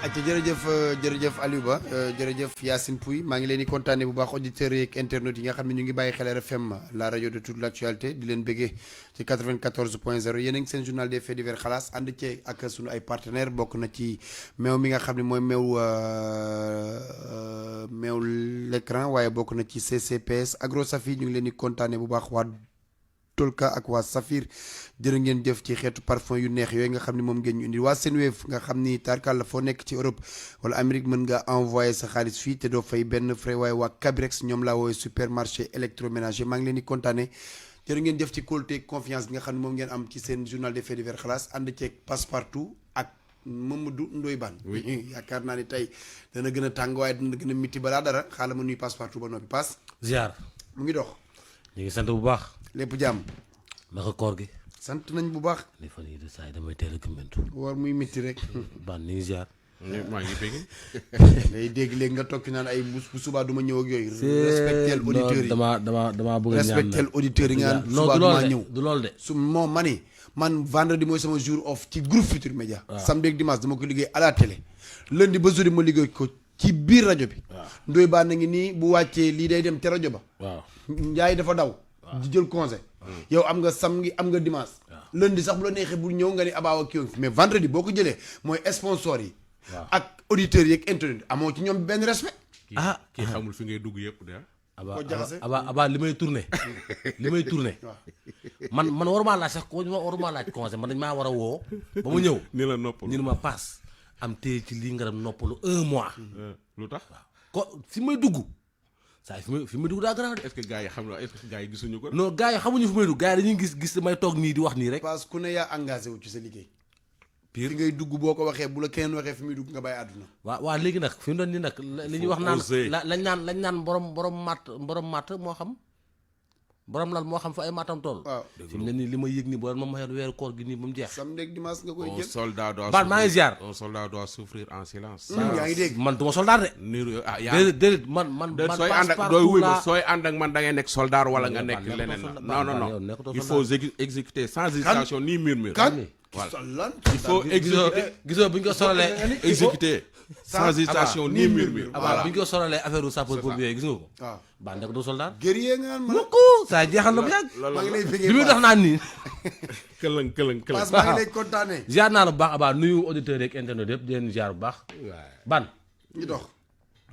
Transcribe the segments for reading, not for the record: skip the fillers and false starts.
ayca jërëjëf Aliou Ba jërëjëf Yacine Pouy maa ngi leen di kontaane bu baax auditeurs yeeg internautes yi nga xam ne ñu ngi bàyyi xel RFM la rajo de toute l' actualité di leen bëggee ci 94.0 yéen a ngi seen journal des faits divers xalaas ànd ci ak sunu ay partenaires bokk na ci meew mi nga xam ne mooy meew l'écran waaye bokk na ci CCPS Agro Safi ñu ngi leen di kontaane bu baax waa Tolka ak waa Safir jërë ngeen jëf ci xeetu parfum yu neex yooyu nga xam ne moom ngeen ñu indi waa Senwave nga xam ni tarkal la foo nekk ci Europe wala Amérique mën nga envoyé sa xaalis fii te doo fay benn frais waaye waa Cabrex ñoom laa woowee supermarché électroménager maa ngi leen di kontaane jërë ngeen jëf ci kóolute confiance bi nga xam ne moom ngeen am ci seen journal des faits divers xalaas ànd ceeg Passepartout ak Mamadou Ndoye Bane yaakaar naa ni tey dana gën a tàng waaye dana gën a miti balaa dara xaaral ma nuyu Passepartout ba noppi pass ziar mu ngi dox ñu ngi sant bu baax lépp jàmm naka koor gi sant nañ bu baax li fan yi de saa yi damay teel a gëmmentu war muy métti rek ban ni ngi ziar maa ngi bëgg day dégg léegi nga tokki naan ay bu subaa du ma ñëw ak yooyu respectel auditeurs yi dama bëgg a ñaan respectel auditeurs yi nga naan non subaa du du ma loolu ñëw de du loolu de su moom ma ni man vendredi mooy sama jour off ci groupe Futur Média samedi ak dimanche dama ko liggéey à la télé lundi ba jeudi ma liggéey ko ci biir rajo bi Ndoye Bane na ngi nii bu wàccee lii day dem ca rajo ba waaw Njaay dafa daw di jël congé yow am nga samedi am nga dimanche lundi sax bu la neexee bul ñëw nga ni abaaw ak kiiwam mais vendredi boo ko jëlee mooy sponsor yi ak auditeurs yi ak internet amoo ci ñoom benn respect kii xamul fi ngay dugg yëpp de aba li may tourné man waruma laaj sax ko waruma laaj conseil man dañ maa war a woo ba mu ñëw ni la noppal ñu ne ma paas am téye ci lii nga dem noppalu 1 mois lu tax ko fi may dugg saa fi may dugg daa garaaw de est-ce que gars yi xam na est-ce que gars yi gisuñu ko non gars yi xamuñu fi may dugg gars yi dañuy gis damay toog nii di wax nii rek parce que ku ne yaa engagé wu ci sa liggéey fi ngay dugg boo ko waxee bu la keneen waxee fi muy dugg nga bàyyi àdduna waa léegi nag fi mu doon nii nag li ñuy wax naan lañ naan borom matt moo xam borom lal moo xam fa ay maatam tool waaw fi mu ne nii li ma yëg nii boo ma mayoon weeru koor gi nii ba mu jeex samedi ak dimanche nga koy un jël soldat doit Bane maa ngi ziar un soldat doit souffrir en silence yaa ngi dégg man du ma soldat de niru déedéet man sooy ànd ak dooy wuy ma sooy ànd ak man da ngay nekk soldat wala nga nekk leneen non il faut exécuter sans hésitation ni murmure kan voilà il faut exécuter gisoo bu ñu ko solalee exécuter sans hésitation ni murmure voilà bu ñu ko solalee affaire u sapeur pompier gis nga ko waaw Bane nekk du soldat guerrier nga naan ma mukk saa jeexal na bu yàgg maa ngi lay bi bëggee muy tax naan nii këlëng Pass maa ngi lay kontaane ziar naa la bu baax abaa nuyu auditeurs yeeg internet yëpp di leen ziar bu baax Bane ñu dox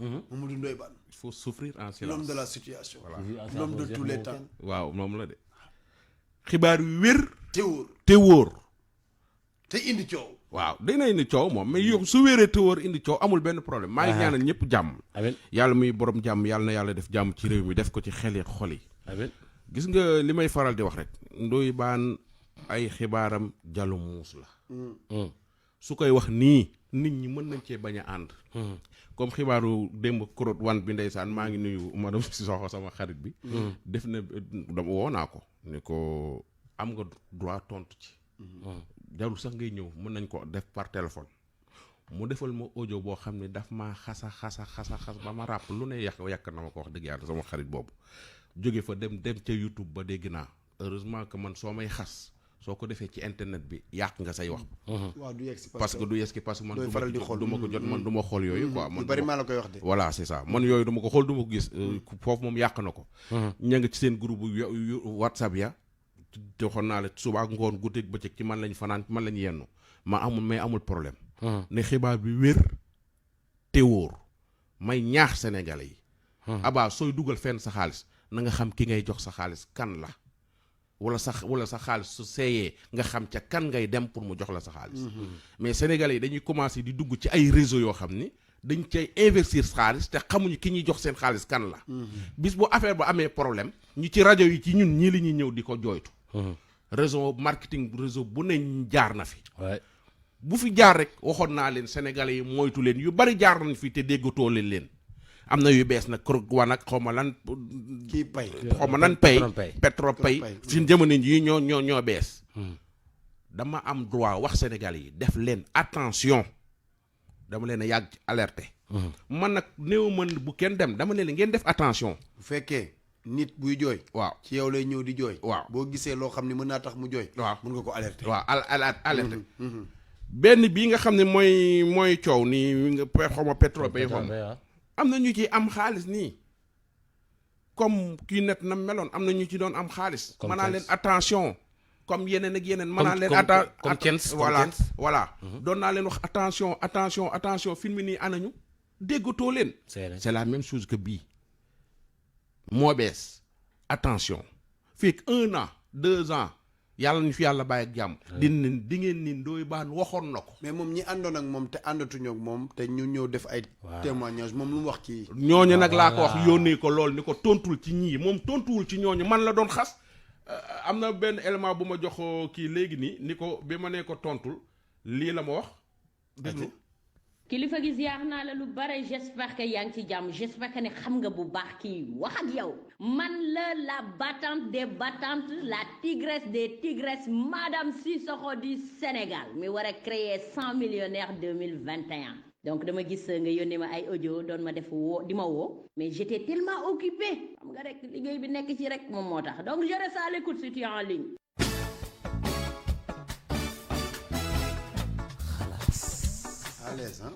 Mamadou Ndoye Bane il faut souffrir en silence l'homme de la situation l'homme de tous les temps waaw moom la de xibaar yu wér te wóor te te indi coow waaw dina indi coow moom mais yow su wéree te wóor indi coow amul benn problème maa ngi ñaanal ñëpp jàmm amiin yàlla muy borom jàmm yàlla na yàlla def jàmm ci réew mi def ko ci xel yi xol yi amiin gis nga li may faral di wax rek Ndoye Bane ay xibaaram jalu muus la su koy wax nii nit ñi mën nañ cee bañ a ànd comme xibaaru démb kurot wan bi ndeysaan maa ngi nuyu madame Sissoko sama xarit bi def na dama woo naa ko ne ko am nga droit tontu ci jarul sax ngay ñëw mën nañ ko def par téléphone mu defal ma audio boo xam ne daf maa xasa ba ma ràpp lu ne yàq na ma ko wax dëgg yàlla sama xarit boobu jóge fa dem ca YouTube ba dégg naa heureusement que man soo may xas soo ko defee ci internet bi yàq nga say wax waaw du yegg si parce que du yegg parce que man dooy faral di xool du ma ko jot man du ma xool yooyu quoi man lu bari maa la koy wax de voilà c'est ça man yooyu du ma ko xool du ma ko gis foofu moom yàq na ko ña nga ci seen groupe WhatsApp ya te waxoon naa la suba ak ngoon guddeeg bëccëg ci man lañ fanaan man lañ yennu amul problème ne xibaar bi wér te wóor may ñaax sénégalais yi abaa sooy dugal fenn sa xaalis na nga xam ki ngay jox sa xaalis kan la wala sa xaalis su seeyee nga xam ca kan ngay dem pour mu jox la sa xaalis mais sénégalais yi dañuy commencer di dugg ci ay réseau yoo xam ni dañ cay investir xaalis te xamuñu ki ñuy jox seen xaalis kan la bis bu affaire ba amee problème ñu ci rajo yi ci ñun ñii li ñuy ñëw di ko jooytu réseau marketing réseau bu ne jaar na fi bu fi jaar rek waxoon naa leen sénégalais yi moytu leen yu bari jaar nañ fi te déggatoo leen am na yu bees nag krog wan ak xaw ma lan kii pay xaw ma lan pay Petropay suñ jamono yi ñoo bees dama am droit wax sénégalais yi def leen attention dama leen a yàgg ci alerté man nag néew man bu kenn dem dama leen ngeen def attention bu fekkee nit buy jooy waaw ci yow lay ñëw di jooy waaw boo gisee loo xam ne mën naa tax mu jooy waaw mën nga ko alerter waaw alerte benn bii nga xam ne mooy coow nii xaw ma pétrole bay xaw ma am na ñu ci am xaalis nii comme kii net na meloon am na ñu ci doon am xaalis. mën naa leen attention comme yeneen ak yeneen. mën naa leen voilà doon naa leen wax attention film nii anañu déggatoo leen. c'est la même chose que bii moo bees attention fekk 1 an 2 ans. yàlla ñu fi yàlla bàyyi ak jàmm. di ngeen ni Ndoye Bane waxoon na ko. mais moom ñi àndoon ak moom te àndatuñoo ak moom te ñu ñëw def ay. témoignage moom lu mu wax ci. ñooñu nag laa ko wax yónnee ko lool ni ko tontul ci ñii moom tontuwul ci ñooñu man la doon xas. am na benn élément bu ma jox kii léegi nii ni ko bi ma nee ko tontul lii la ma wax. déglu kilifa gi ziar naa la lu bare j'espère que yaa ngi ci jàmm j'espère que ne xam nga bu baax kii wax ak yow man la battante des battantes la tigresse des tigresses madame Sissoko du Sénégal mi war a créer 100 millionnaires 2021 donc dama gis nga yónnee ma ay audio doon ma def woo di ma woo mais j'étais tellement occupée xam nga rek liggéey bi nekk ci rek moom moo tax donc je reste à l'écoute si tu es en ligne.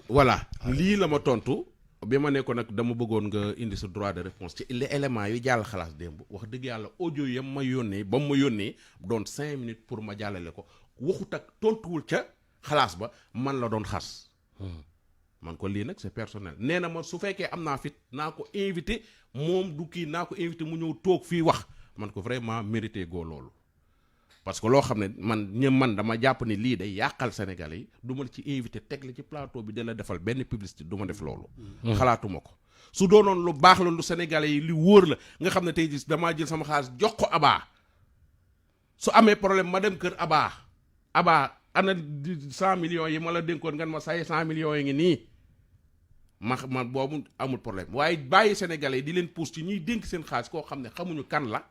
voilà lii la ma tontu bi ma ne ko nag dama bëggoon nga indi sa droit de réponse ci les éléments yu jàll xalaas démb wax dëgg yàlla audio yam ma yónnee ba mu ma yónnee doon 5 minutes pour ma jàllale ko waxut ak tontuwul ca xalaas ba man la doon xas. man ko lii nag c'est personnel nee na ma su fekkee am naa fit naa ko invité moom du kii naa ko invité mu ñëw toog fii wax man ko vraiment mérité goo loolu. parce que loo xam ne man dama jàpp ni lii day yàqal Sénégalais yi du ma ci invité teg la ci plateau bi da la defal benn publicité du ma def loolu. xalaatuma ko su doonoon lu baax la lu Sénégalais yi li wóor la nga xam ne tey jii damaa jël sama xaalis jox ko Abba su amee problème ma dem kër Abba ana 100 millions yi ma la dénkoon nga ma say 100 millions yi ngi nii ma boobu amul problème waaye bàyyi Sénégalais yi di leen pousse ci ñuy dénk seen xaalis koo xam ne xamuñu kan la.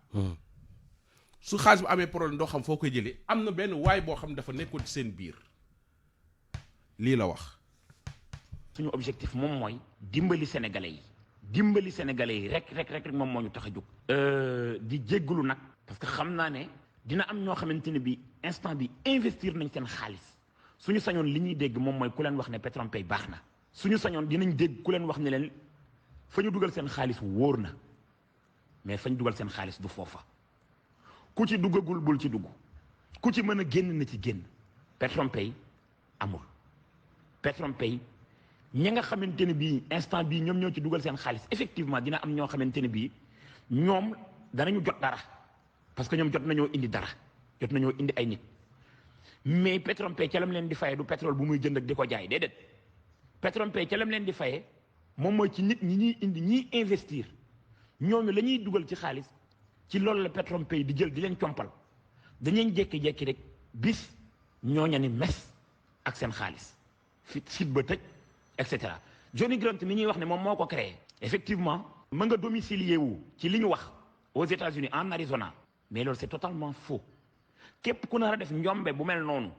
su xaalis bu amee problème doo xam foo koy jëlee am na benn waay boo xam dafa nekkoon ci seen biir lii la wax. suñu objectif moom mooy dimbali sénégalais yi rek moom moo ñu tax a jóg. di jéggalu nag parce que xam naa ne dina am ñoo xamante ne bi instant bi investir nañ seen xaalis suñu sañoon li ñuy dégg moom mooy ku leen wax ne Petronpay baax na suñu sañoon dinañ dégg ku leen wax ne leen fa ñu dugal seen xaalis wóor na mais fa ñu dugal seen xaalis du foofa. ku ci duggagul bul ci dugg ku ci mën a génn na ci génn Petronpay amul Petronpay ñi nga xamante ne bii instant bii ñoom ñoo ci dugal seen xaalis effectivement dina am ñoo xamante ne bii ñoom danañu jot dara parce que ñoom jot nañoo indi dara jot nañoo indi ay nit mais Petronpay ca lam leen di fayee du pétrole bu muy jënd ak di ko jaay déedéet Petronpay ca lam leen di fayee moom mooy ci nit ñi ñuy indi ñiy investir ñooñu la ñuy dugal ci xaalis. ci loolu la Petronpay di jël di leen compal dañuy jékki-jékki rek bis ñooña ni mes ak seen xaalis fi site ba tëj et cetera Johnny Grant mi ñuy wax ne moom moo ko créé effectivement ma nga domicilié wu ci li ñu wax aux États-Unis en Arizona mais loolu c'est totalement faux képp ku nar a def njombe bu mel noonu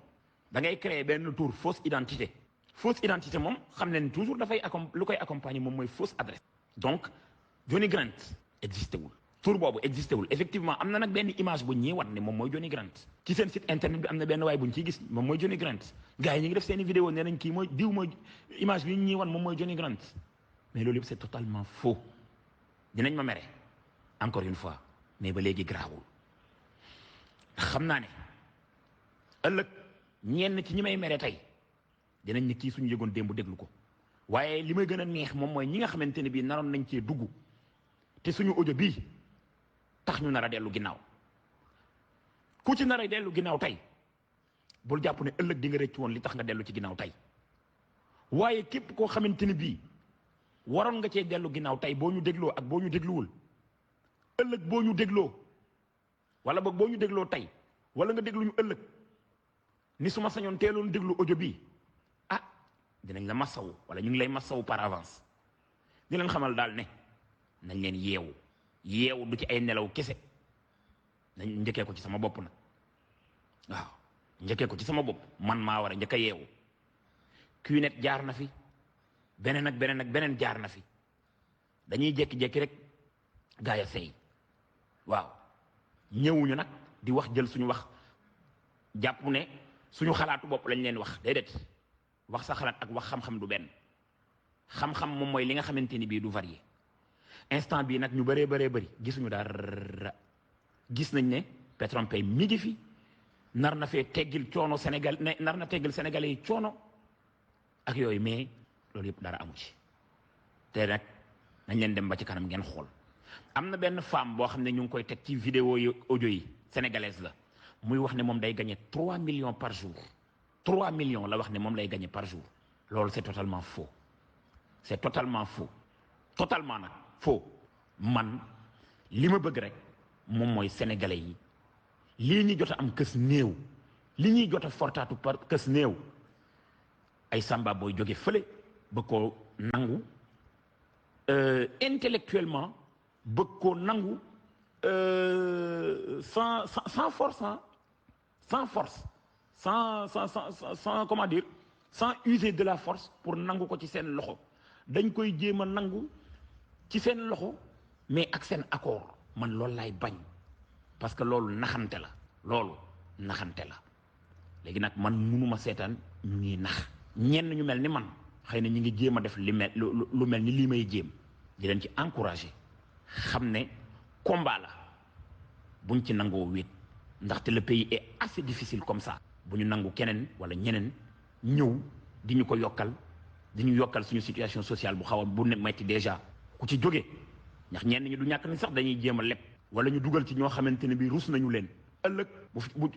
da ngay créer benn tour fausse identité moom xam ne toujours dafay lu koy accompagner moom mooy fausse adresse donc Johnny Grant existé wul tour boobu existé wul effectivement am na nag benn image bu ñuy wan ne moom mooy Johnny Grant ci seen site internet bi am na benn waay bu ñu ciy gis moom mooy Johnny Grant gars yi ñu ngi def seen i vidéo nee nañ kii mooy diw mooy image bi ñu ñuy wan moom mooy Johnny Grant mais loolu yëpp c'est totalement faux dinañ ma mere encore une fois mais ba léegi garaawul xam naa ne ëllëg ñenn ci ñi may mere tey dinañ ne kii suñu yëgoon démb déglu ko waaye li may gën a neex moom mooy ñi nga xamante ne bii naroon nañ cee dugg te suñu audio bii tax ñu nar a dellu ginnaaw ku ci nar a dellu ginnaaw tey bul jàpp ne ëllëg di nga rëcc woon li tax nga dellu ci ginnaaw tey waaye képp koo xamante ne bii waroon nga cee dellu ginnaaw tey boo ñu dégloo ak boo ñu dégluwul ëllëg boo ñu dégloo wala boog boo ñu dégloo tey wala nga déglu ñu ëllëg ni su ma sañoon teeloon déglu audio bii ah dinañ la massawu wala ñu ngi lay massawu par avance di leen xamal daal ne nañ leen yeewu du ci ay nelaw kese nañ njëkkee ko ci sama bopp nag waaw njëkkee ko ci sama bopp man maa war a njëkk a yeewu Qnet jaar na fi beneen jaar na fi dañuy jékki-jékki rek gaay a sey waaw ñëwuñu nag di wax jël suñu wax jàpp ne suñu xalaatu bopp lañ leen wax déedéet wax sa xalaat ak wax xam-xam du benn xam-xam moom mooy li nga xamante ni bii du varié instant bii nag ñu bëree bëri gisuñu dara gis nañ ne Petronpay mi ngi fi nar na fee teggil coono Sénégal ne nar na teggil Sénégalais yi coono ak yooyu mais loolu yëpp dara amu ci te nag nañ leen dem ba ci kanam ngeen xool am na benn femme boo xam ne ñu ngi koy teg ci vidéo yi audio yi sénégalaise la muy wax ne moom day gagné 3 millions par jour 3 millions la wax ne moom lay gagné par jour loolu c'est totalement faux c'est totalement faux totalement nag faux man li ma bëgg rek moom mooy sénégalais yi lii ñuy jot a am kës néew li ñuy jot a fortaatu par kës néew ay samba booy jóge fële bëgg koo nangu intellectuellement bëgg koo nangu sans force sans force sans comment dire sans user de la force pour nangu ko ci seen loxo dañ koy jéem a nangu ci seen loxo mais ak seen accord man loolu laay bañ parce que loolu naxante la léegi nag man munuma seetaan ñu ngi nax ñenn ñu mel ni man xëy na ñu ngi jéem a def lu mel ni lii may jéem di leen ci encourager xam ne combat la buñ ci nangoo wéet ndaxte le pays est assez difficile comme ça bu ñu nangu keneen wala ñeneen ñëw di ñu ko yokkal di ñu yokkal suñu situation sociale bu xaw a bu ne metti déjà ku ci jóge ndax ñenn ñi du ñàkk ni sax dañuy jéem a leb wala ñu dugal ci ñoo xamante ne bii rus nañu leen ëllëg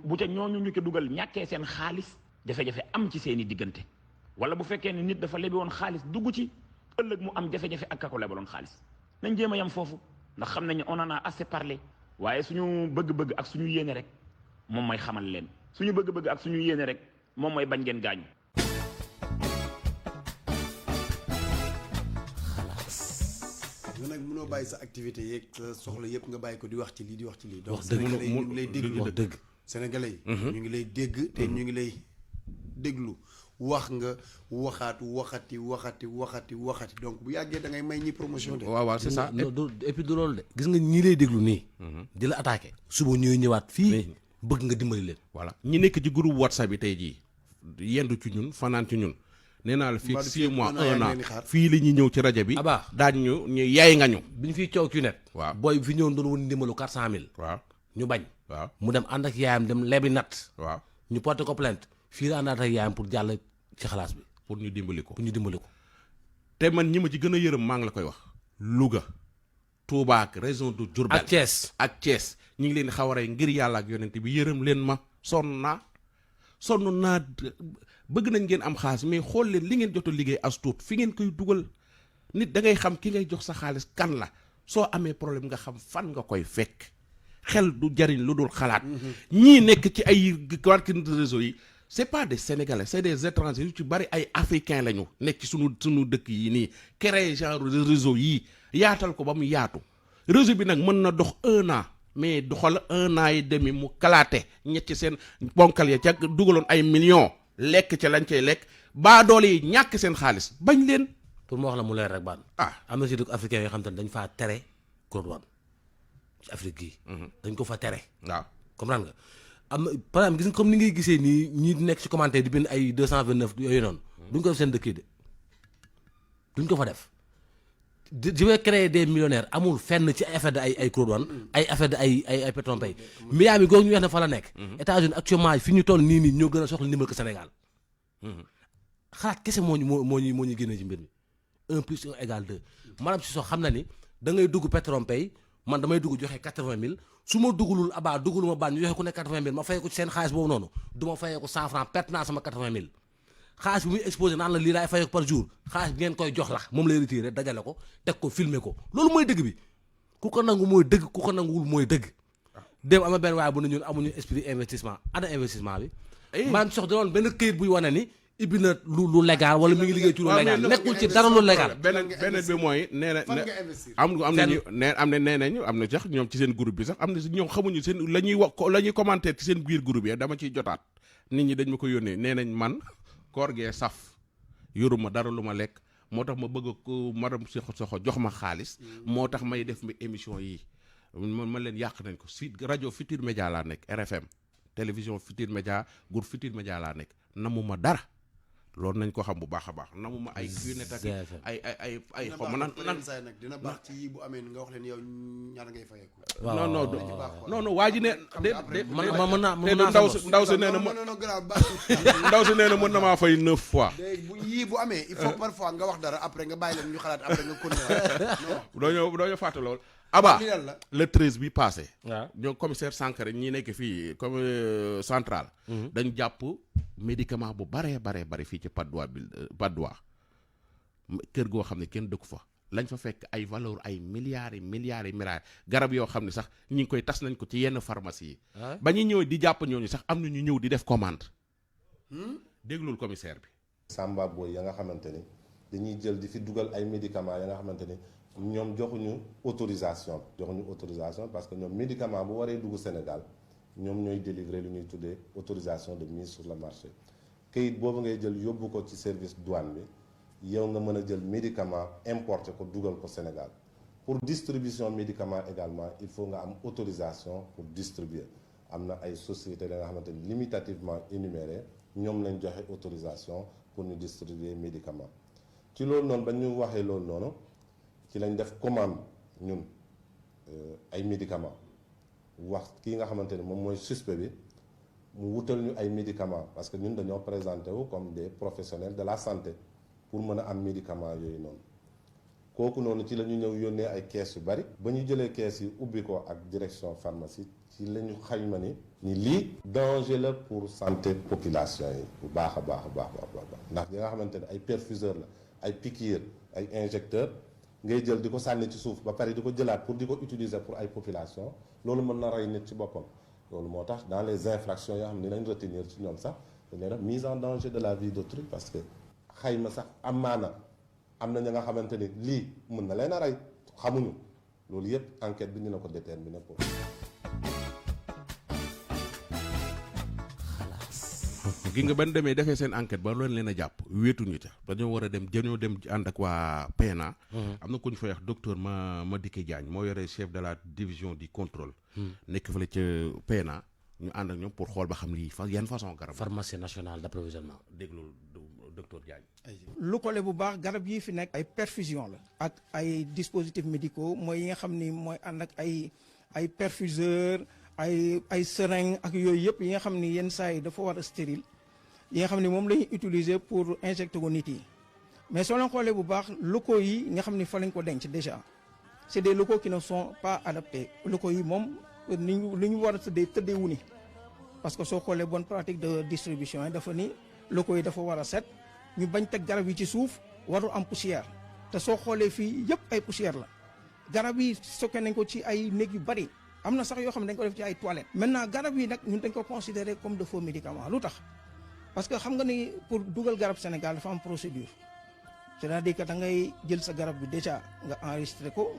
bu ca ñooñu ñu ko dugal ñàkkee seen xaalis jafe-jafe am ci seeni diggante wala bu fekkee ne nit dafa lebi woon xaalis dugg ci ëllëg mu am jafe-jafe ak kako lebaloon xaalis nañ jéem a yam foofu ndax xam nañu on en a assez parlé waaye suñu bëgg-bëgg ak suñu yéene rek moom mooy xamal leen suñu bëgg-bëgg ak suñu yéene rek moom mooy bañ ngeen gaañu. yow nag mënoo bàyyi sa activité yeeg sa soxla yëpp nga bàyyi ko di wax ci lii di wax ci lii. donc wax dëgg sénégalais yi ñu ngi lay déglu wax dëgg. sénégalais yi ñu ngi lay dégg te ñu ngi lay déglu wax nga waxati donc bu yàggee da ngay may ñi promotion de. waaw c'est ça. et puis du loolu de. gis nga ñi lay déglu nii. di la attaqué. suba ñooy ñëwaat fii. bëgg nga dimbali leen. voilà ñi nekk ci groupe WhatsApp bi tey jii yendu ci ñun fanaan ci ñun. nee naa la fii 6 mois 1 an fii la ñuy ñëw ci rajo bi. abaa daañu ñu yaay nga ñu. bi ñu fiy coow ci net. waaw booy bi fi ñëwoon doon won ndimbalu 400000. waaw ñu bañ. waaw mu dem ànd ak yaayam dem lebi nat. waaw ñu porté ko plainte fii la àndaat ak yaayam pour jàll ci xalaas bi. pour ñu dimbali ko. te man ñi ma ci gën a yërëm maa ngi la koy wax. Louga. Touba ak région de Diourbel. ak Thiès ñu ngi leen di xaw a rey ngir yàlla ak yonent bi yërëm leen ma sonn naa bëgg nañ ngeen am xaalis mais xool leen li ngeen jot a liggéey as tuut fi ngeen koy dugal nit da ngay xam ki ngay jox sa xaalis kan la soo amee problème nga xam fan nga koy fekk xel du jariñ lu dul xalaat. ñii nekk ci ay marketing de réseau yi c'est pas des Sénégalais c'est des étrangers yu ci bari ay africains lañu nekk ci sunu dëkk yi nii créer genre de réseau yii yaatal ko ba mu yaatu réseau bi nag mën na dox 1 an mais doxal 1 an et demi mu kalaate ñetti seen bonkal ya ca dugaloon ay millions lekk ca lañ cay lekk baa doole yi ñàkk seen xaalis bañ leen. pour mu wax la mu leer rek baan. am na si dëkk africain yoo xam te ne dañ faa tere Codouane ci Afrique gii. dañ ko fa tere. waaw comprendre nga am na par exemple gis nga comme ni ngay gisee nii ñi nekk ci commentaire di bind ay 229 yooyu noonu. duñ ko def seen dëkk yi de duñ ko fa def. je vais créer des millionnaires amul fenn ci ay affaire de ay Codouane ay affaire de ay Petronpay Miami googu ñu wax ne fa la nekk. États-Unis actuellement fi ñu toll nii ñoo gën a soxla ndimbal ko Sénégal. xalaat kese moo ñu génne ci mbir mi 1 plus 1 égale 2 maanaam si soo xam na ni da ngay dugg Petronpay man damay dugg joxe 80000 su ma dugalul abaa dugaluma baan ñu joxe ku ne 80000 ma fay ko ci seen xaalis boobu noonu du ma fayee ko 100 francs perte naa sama 80000 xaalis bi muy exposé naan la lii laay fayee ko par jour xaalis bi ngeen koy jox la moom lay retiré dajale ko teg ko filmer ko loolu mooy dëgg bi ku ko nangu mooy dëgg ku ko nanguwul mooy dëgg. dem am na benn waaye bu ne ñun amuñu esprit investissement ana investissement bi. maanaam sox danoon benn këyit buy wane ni ibbi na lu légal wala mi ngi liggéey ci lu légal nekkul ci dara lu légal. beneen bi mooy nee na am na sax ñoom ci seen groupe bi sax am na ñoom xamuñu seen la ñuy commenter ci seen biir groupe yi dama ciy jotaat nit ñi dañ ma ko yónnee nee nañ man koor gee saf yoruma dara lu ma lekk moo tax ma bëgg ko madame Soxo jox ma xaalis moo tax may def mi émission yi man leen yàq nañ ko si rajo Futurs Médias laa nekk RFM télévision Futurs Médias groupe Futurs Médias laa nekk namuma dara loolu nañ ko xam bu baax a baax namuma ay net ak ay xaw ma nan say nag dina baax ci bu amee nga wax leen yow ñaata ngay fayeeku. non waa ji ne ndaw si nee na ndaw si nee na mën na maa fay 9 fois. bu yii bu amee il faut parfois nga wax dara après nga bàyyi leen ñu xalaat après nga continuer. doo ñu fàtte lool. Aba le 13 bi passé. waaw ñoo commissaire Sankharé ñi nekk fii comme central. dañ jàpp médicament bu bare fii ci Patte d'Oie kër goo xam ne kenn dëkku fa lañ fa fekk ay valeur ay milliards garab yoo xam ne sax ñi ngi koy tas nañ ko ci yenn pharmacie yi. ba ñu ñëw di jàpp ñooñu sax am na ñu ñëw di def commande. déglul commissaire bi. Samba Boy ya nga xamante ni dañuy jël di fi dugal ay médicaments ya nga xamante ni. ñoom joxuñu autorisation parce que ñoom médicament bu waree dugg Sénégal ñoom ñooy délivrer lu ñuy tuddee autorisation de mise sur le marché kayit boobu ngay jël yóbbu ko ci service douane bi yow nga mën a jël médicament importé ko dugal ko Sénégal pour distribution médicament également il faut nga am autorisation pour distribuer am na ay sociétés da nga xamante ni limitativement énumérées ñoom lañ joxe autorisation pour ñu distribuer médicament ci loolu noonu ba ñu waxee loolu noonu ci lañ def commande ñun ay médicaments wax kii nga xamante ni moom mooy suspect bi mu wutal ñu ay médicaments parce que ñun dañoo présenté wu comme des professionnels de la santé pour mën a am médicaments yooyu noonu kooku noonu ci la ñu ñëw yónnee ay kees yu bari ba ñu jëlee kees yi ubbi ko ak direction pharmacie ci la ñu xayma ni lii danger la pour santé population yi bu baax a baax ndax yi nga xamante ne ay perfuseur la ay piqûre ay injecteur ngay jël di ko sànni ci suuf ba pare di ko jëlaat pour di ko utiliser pour ay population loolu mën na rey nit ci boppam loolu moo tax dans les infractions yoo xam ne nañ retenir ci ñoom sax dañuy def mise en danger de la vie d'autrui parce que xayma sax amaana am na ña nga xamante ni lii mën na leen a rey xamuñu loolu yëpp enquête bi ñu na ko déterminer pour. gi nga ban demee defee seen enquête ba loolu leen a jàpp wéetuñu ca dañoo war a dem ànd ak waa PNA. am na ku ñu fay wax docteur Madické Diagne moo yore chef de la division du contrôle. nekk fële ca PNA ñu ànd ak ñoom pour xool ba xam lii yan façon garab. pharmacie nationale d'approvisionnement. déglul docteur Diagne. lu ko le bu baax garab yi fi nekk ay perfusion la. ak ay dispositifs médicaux mooy yi nga xam ni mooy ànd ak ay perfuseur ay seringue ak yooyu yëpp yi nga xam ni yenn saa yi dafa war a stérile. yi nga xam ne moom la ñuy utiliser pour injecter ko nit yi mais soo leen xoolee bu baax locaux yi nga xam ne fa lañ ko denc déjà c'est des locaux qui ne sont pas adaptés locaux yi moom li ñu war a tëddee wu ni parce que soo xoolee bonne pratique de distribution yi dafa ni locaux yi dafa war a set ñu bañ teg garab yi ci suuf warul am poussière te soo xoolee fii yëpp ay poussière la garab yi stocké nañ ko ci ay néeg yu bari am na sax yoo xam ne dañ ko def ci ay toilettes. maintenant garab yi nag ñun dañ ko considérer comme de faux médicaments lu tax. parce que xam nga ni pour dugal garab Sénégal dafa am procédure c'est-à-dire que da ngay jël sa garab bi déjà nga enregistré ko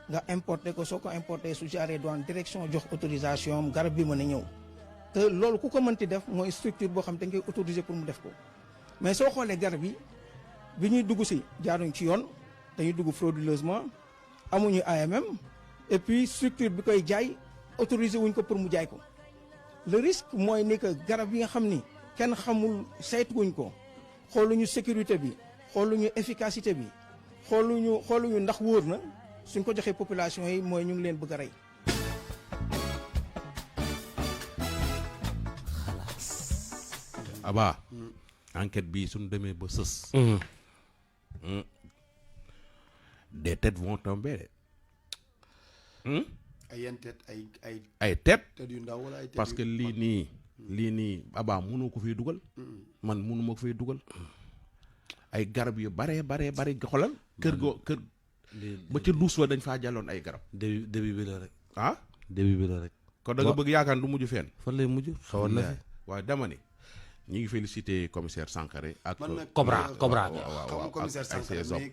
nga importé ko soo ko importé su jaaree douane direction jox autorisation garab bi mën a ñëw te loolu ku ko mënti def mooy structure boo xam dañ koy autorisé pour mu def ko mais soo xoolee garab yi bi ñuy dugg si jaaruñ ci yoon dañuy dugg frauduleusement amuñu AMM et puis structure bi koy jaay autorisé wuñ ko pour mu jaay ko le risque mooy ni que garab yi nga xam ni kenn xamul saytuwuñ ko xooluñu sécurité bi xooluñu efficacité bi xooluñu ndax wóor na suñ ko joxee population yi mooy ñu ngi leen bëgg a rey. Aba enquête bi suñ demee ba sës. des têtes vont tomber de. ay yan tête ay têtes. tête yu ndaw wala ay tête parce que lii nii Aba mënoo ko fiy dugal. man mënu ma ko fiy dugal. ay garab yu bare xolal kër ba ca duus wa dañ faa jàlloon ay garab. début bi la rek. ah début bi la rek. kon da nga bëgg yaakaar du mujj fenn. fan lay mujj xawoon na fi. waaw dama ni ñu ngi félicité commissaire Sankharé ak. Cobra waaw commissaire Sankharé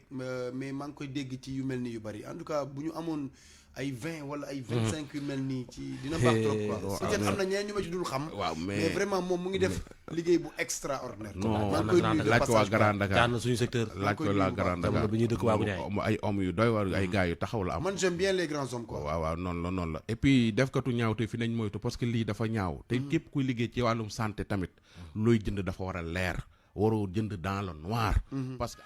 mais maa ngi koy dégg ci yu mel ni yu bari en tout cas bu ñu amoon ay 20 wala ay 25 yu mel nii ci dina baax trop quoi. peut-être am na ñeneen ñu ma ci dul xam. waaw mais vraiment moom mu ngi def liggéey bu extraordinaire. non maa ngi koy nuyu de laaj ko waa Grand Dakar daan na suñu secteur. laaj ko waa Grand Dakar bi ñuy dëkk waagu ñaay ay hommes yu doy war ay gars yu taxaw la am. man j'aime bien les grands hommes quoi. waaw noonu la et puis defkatu ñaaw te fi nañ moytu parce que lii dafa ñaaw te képp kuy liggéey ci wàllum santé tamit looy jënd dafa war a leer waroo jënd dans le noir parce que